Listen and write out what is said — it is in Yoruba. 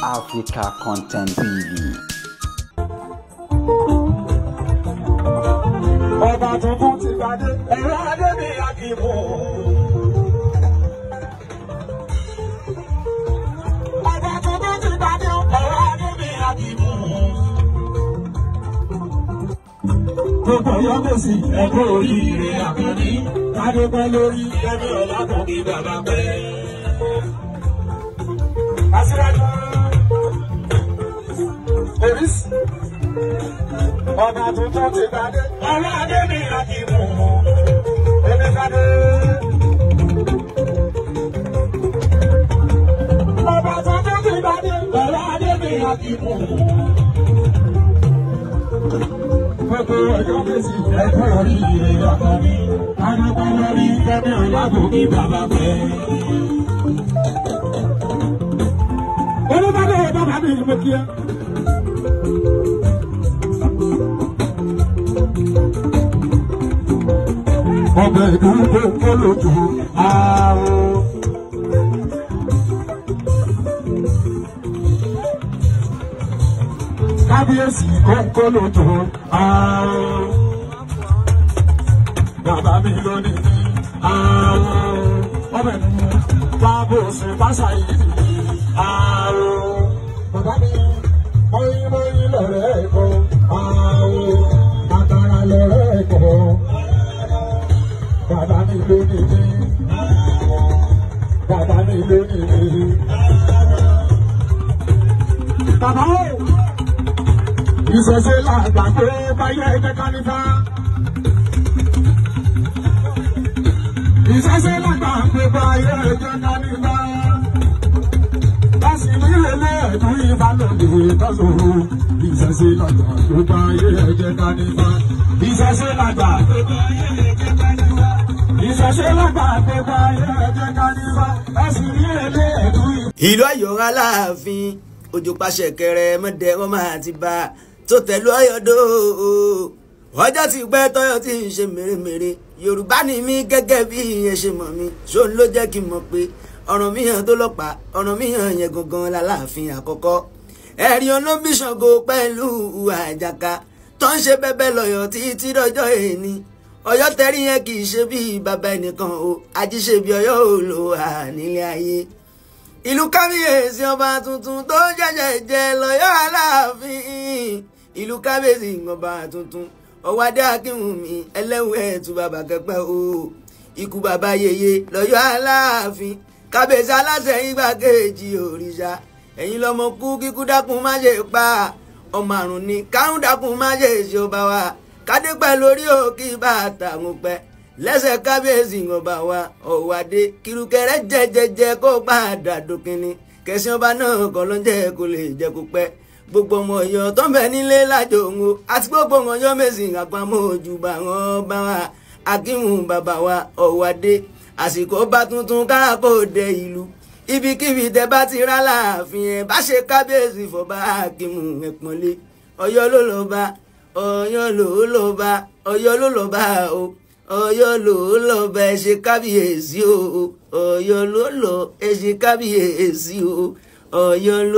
Africa Content TV. Ọba tuntun ti gbadé, ẹ̀rọ adé mi àkìmù. Ọba tuntun ti gbadé, ẹ̀rọ adé mi àkìmù. Gbogbo Ọ̀yọ́ Mèsì ẹ̀kọ́ oríire àkànní, kádé pẹ́ lórí ẹbí ọ̀la kan kí bàbá pẹ́. Aṣíwájú Oríṣi ọba tuntun ti gbadé, ọlá adé mi àkìmù, èmi gbadé. Ọba tuntun ti gbadé, ọlá adé mi àkìmù. Gbogbo Ọ̀yọ́ Mèsì ẹ̀kọ́ oríire àkànní, kádé pẹ́ lórí ẹbí ọ̀la kan kí bàbá pẹ́. Olúbàdàn bàbá mi mo kí ẹ. Ọbẹ̀ ìdúró kólójú àrùn. Kábíyèsí kónkólójú àrùn. Bàbá mi lónìí àrùn. Ọbẹ̀ ìdúró bàbá òsùn báṣà yìí àrùn. Bàbá mi mọ́yìnmọ́yìn lọ́rẹ́ ẹ̀kọ́ àrùn. Àkàrà lọ́rẹ́ ẹ̀kọ́. Bàbá mi lónìí mi. Bàbá mi lónìí mi. Bàbá o! Ìṣẹ̀ṣe làgbà pé báyẹ̀ ẹgbẹ́ kánífà. Ìṣẹ̀ṣe làgbà pé báyẹ̀ ẹgbẹ́ kánífà. Láti ní ilé ẹ̀dùn ìbálòdì tọ́sọ̀rọ̀. Ìṣẹ̀ṣe làgbà pé báyẹ̀ ẹgbẹ́ kánífà. Ìṣẹ̀ṣe làgbà pé báyẹ̀ ẹgbẹ́ kánífà. Ìṣẹ̀ṣe làgbà pé báyẹ̀ ẹgbẹ́ kánífà. Láti ní ilé ẹ̀dùn ìbálòdì. Ìlú Ọ̀yọ́ Aláàfin òjò pàṣẹ kẹrẹ mọdẹ wọn máa ti bá tó tẹ̀lú Ọ̀yọ́ dó. Ọjọ́ ti pẹ́ tọ́yọ́ tí ń ṣe mèremère. Yorùbá ni mí gẹ́gẹ́ bí ìyẹn ṣe mọ̀ mí, ṣóun ló jẹ́ kí n mọ̀ pé Ọ̀rànmíyàn tó lọ́pàá Ọ̀rànmíyàn yẹn gangan lálàáfin àkọ́kọ́. Ẹ̀rí olóbì Ṣàngó pẹ̀lú Àjàká tó ń ṣe bẹ́bẹ́ lọ́yọ̀ títí dọjọ́ èní. Ọ̀yọ́ tẹ́rí yẹn kì í ṣe bí bàbá ẹnìkan o, ajíṣe bí Ọ̀yọ́ ò lò wà nílé ayé. Ìlú kábíyèsí ọba tuntun tó jẹ́jẹ́ jẹ lọ́yọ́ Aláàfin. Ìlú kábíyèsí ọba tuntun Ọ̀wádé Akínwùmí ẹlẹ́wù ẹ̀tù bàbá kẹpẹ́ o. Ikú bàbá yèyé lọ́yọ́ Aláàfin. Kábíyèsí aláṣẹ igbákejì òrìṣà. Ẹ̀yin lọ́mọ kú kíkú dákun má ṣe pa. Ọmọ àrùn ni kárùn dákun má ṣe ṣe ọba wa. Kádé pẹ́ lórí òkè bàtà ń pẹ́. Lẹ́sẹ̀ kábíyèsí ọba wa Ọ̀wádé kìrùkẹ̀rẹ́ jẹjẹjẹ kó padà dókínní. Kẹsàn ọba náà kọ́ ló ń jẹ́ kó lè jẹ́ kó pẹ́. Gbogbo ọmọ Ọ̀yọ́ tó ń bẹ nílé lájò òun o àti gbogbo ọmọ Ọ̀yọ́ Mèsì àpamọ́ ojúbà wọn bá wa Akínwùmí bàbá wa Ọ̀wádé. Àsìkò ọba tuntun káàkó dé ìlú. Ibikíbi tẹ bá ti rá láàfin ẹ bá ṣe kábíyèsí fọba Akínwùmí ẹ̀pọ̀nlé. Ọ̀yọ́ ló lọ bá, Ọ̀yọ́ ló lọ bá, Ọ̀yọ́ ló lọ bá o. Ọ̀yọ́ ló lọ bá ẹ ṣe kábíyèsí o. Ọ̀yọ́ ló lọ ẹ ṣe kábíyèsí o. Ọ̀yọ́ ló.